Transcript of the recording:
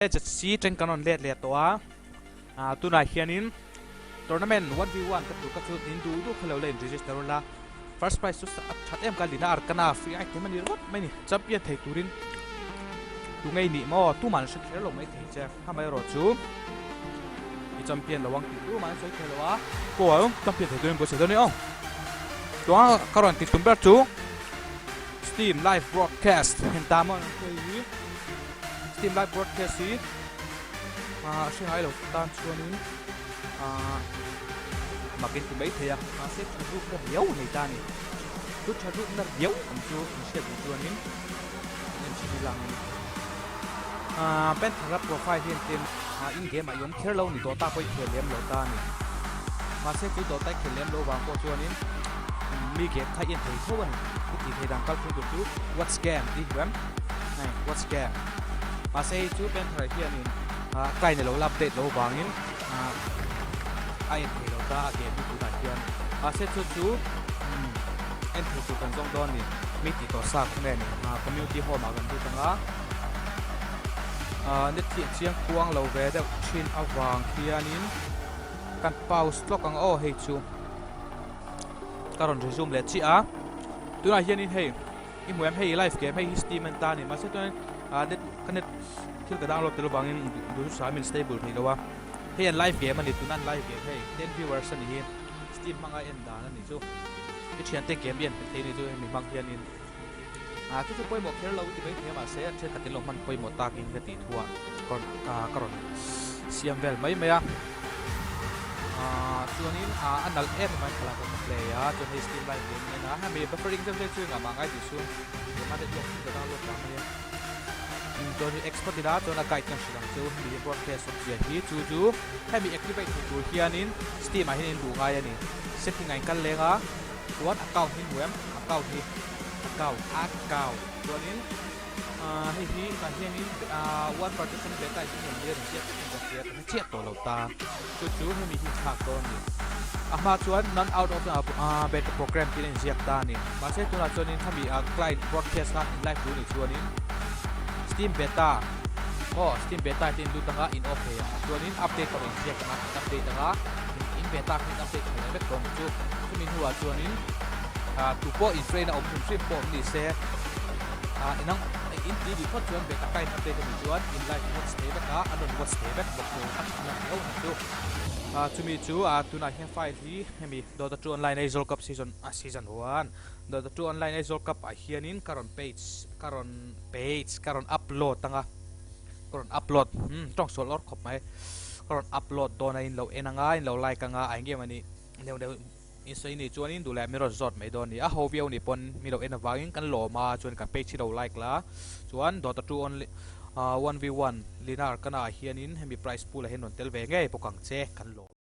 ZC teng kan rawn let leh tawh a, ah tunah hianin tournament 1v1 ka tur ka chu in duh duh kha lo la in register ula, first prize chu a that em ka lina arkana free item a ni ringawt mai ni, champion thei turin tu ngei nih maw tumah an hre kher lo mai thei che, amaherawh chu i champion lo ang tih tumah an sawi thei lo a, pawh champion thei turin buaitsaih dawn a ni aw, chuan ka rawn ti tum ber chu Steam live broadcast heng ta maw an sawi hi. Steam live broadcast hi ah a hre ngai lo tan chuanin ah mak in ti mai thei a mahse tha rukna riau nei ta a ni chu tha rukna riau ang chu in hriat duh chuanin an en chhin ila ang a ni ah Panthera profile hian tlem ah in game ah i awm kher lo ni Dota pawh i khel lem lo ta a ni mahse chu Dota i khel lem lo vang pawh chuanin mi game kha i en thei tho a ni i tih theih dan kalphung tur chu watch game tih hi em. Hei watch game mahse hei chu Panther hianin ah client alo la update lo vangin ah a en thei lo ta a game hi tunah hian mahse chu chu umm en thei tur kan zawng dawn a ni mi tih tawh sa khaw nge ni ah community home ah kan lut anga ah net hi a chiang kuang lo ve deuh thin avang hianin kan pause tlawk ang aw hei chu ka rawn resume leh chiah a tunah hianin hei. I hmu em hei live game hei hi steam an ta a ni mahse chuan ah net ka net thil ka download tel avangin duhthusam in stable thei lo a hei an live game a ni tuna an live game hei 10 viewers a ni hi steam hmanga en dan a ni chu i thiante game i en hmet thei a ni chu hemi hmang hianin ah chu chu pawimawh kher lo ti mai thei a mahse a thenkhat in lo hman pawimawh takin ka tih thu ah ka rawn ah ka rawn siam vel mai mai a ah chuanin ah a nalh em em a thlalak ka play a chuan hei steam live game a ni a hemi buffering deuh deuh chu engah mah ngai tih chu ema network chu ka download vang a nia chuan hei expert ila chuan a guide kan hrilh ang chu hemi broadcast awmzia hi chu chu hemi activate thei tur hianin steam ah hian in duh ngai a ni setting ah in kal leng a chuan account hi hmu em account hi account account chuanin Ahh hei hi tah hianin ahh one partition beta hi heng hi a rawn ziak vek in ka hria ka hre chiah tawh lo ta chu chu hemi hi thlak dawn a ni a hma chuan none out of the beta program tih a inziak ta a ni mahse tunah chuanin khami ah client broadcast khan in live tur a nih chuanin steam beta aw steam beta te in lut anga in off thei ang chuanin update pawh a inziak anga in update anga in beta kha in update tha leh vek tawh ang chu chumi hnuah chuanin ah tupawh in train a awm hrim hrim pawh awm ni se. Ah inang in ti dih phawt chuan beta ka in update a nih chuan in live watch thei vek a, an rawn watch thei vek bawk chu a tha na riau ang chu. Ah chumi chu ah tunah hian file hi hemi Dota 2 Online Aizawl Cup season ah season 1 Dota 2 Online Aizawl Cup ah hianin ka rawn page ka rawn page ka rawn upload anga ka rawn upload hmm tawng sual awr khawp mai ka rawn upload dawn a in lo en anga in lo like anga a eng em a nih deuh deuh. In sawi ni chuanin duh leh mi rawn zawt mai dawn a ni. A ho viau ni pawn mi lo en avangin kan lawm a, chuan kan page hi lo like la. Chuan Dota 2 only 1v1 Linar kana ah hianin hemi prize pool ah hian rawn tel ve ngei bawk ang che kan lawm.